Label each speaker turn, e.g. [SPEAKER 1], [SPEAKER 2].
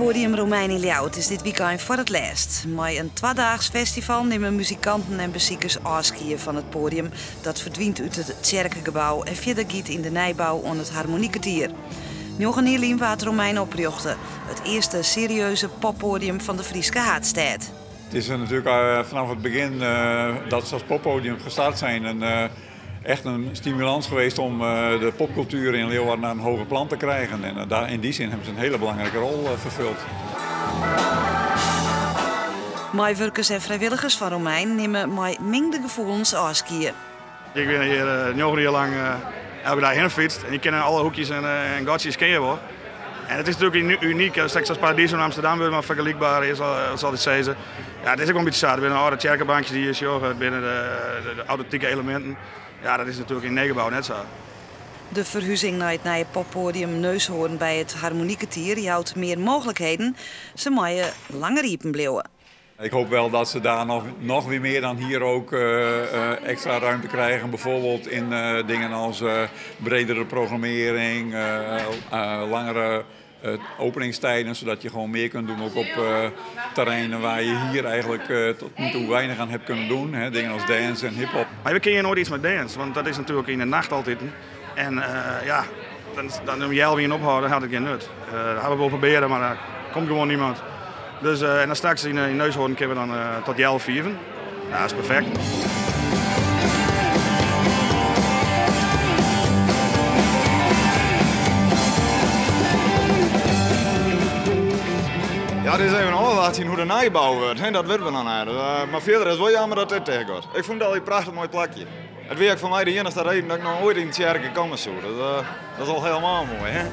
[SPEAKER 1] Poppodium Romein yn Ljouwert is dit wykein foar it lêst. Mei in twadaags festival nimme muzikanten en besikers ôfskie fan it poadium dat ferdwynt út it tsjerkegebou en fierder giet yn de nijbou oan it Harmoniekertier. Njoggen jier lyn waard Romein oprjochte, it earste serieuze poppoadium fan de Fryske haadstêd.
[SPEAKER 2] Het is natuurlijk vanaf het begin dat ze als poppodium gestart zijn een, echt een stimulans geweest om de popcultuur in Leeuwarden naar een hoger plan te krijgen. En daar, in die zin hebben ze een hele belangrijke rol vervuld.
[SPEAKER 1] Meiwurkers en frijwilligers fan Romein nimme mei mingde gefoelens ôfskie.
[SPEAKER 3] Ik bin hjir 9 jier lang elke dei hinne fytst en je kenne alle hoekjes en gatsjes ken je wol. En it is natuerlik unyk, straks as Paradiso yn Amsterdam wurdt mar fergelykber is, sil ik sizze. Ja, it is ek wol in bytsje sa. Der binne âlde tsjerkebankjes dy't je sjogge, it binne de autentike eleminten. Ja, dat is natuerlik yn nij gebou net sa.
[SPEAKER 1] De ferhuzing nei it nije poppoadium Neushoorn by it Harmoniekertier jout mear mooglikheden. Se meie langer iepen bliuwe.
[SPEAKER 2] Ik hoop wel dat ze daar nog weer meer dan hier ook extra ruimte krijgen. Bijvoorbeeld in dingen als bredere programmering, langere openingstijden, zodat je gewoon meer kunt doen ook op terreinen waar je hier eigenlijk tot nu toe weinig aan hebt kunnen doen. Hè, dingen als dance en hip-hop.
[SPEAKER 3] Mar we kinne noait yts mei dance, want dat is natuerlik yn de nacht altyd. En ja, dan om healwei ophâlde, hat it gjin nut. Dat hawwe we wol probearre, mar der komt gewoan niemand. Dus, en dan straks yn Neushoorn kinne we dan tot healwei fiven. Ja, dat is perfekt.
[SPEAKER 4] Ja, it is even ôfwachtsjen hoe't de nijbou wurdt. Hè? Dat witte we noch net. Mar fierder is it wol jammer dat dit ticht giet. Ik fûn it al in prachtich moai plakje. It wie ek foar my de iennichste reden dat ik noch oait yn de tsjerke komme soe. Dus dat is al hielendal moai. Hè?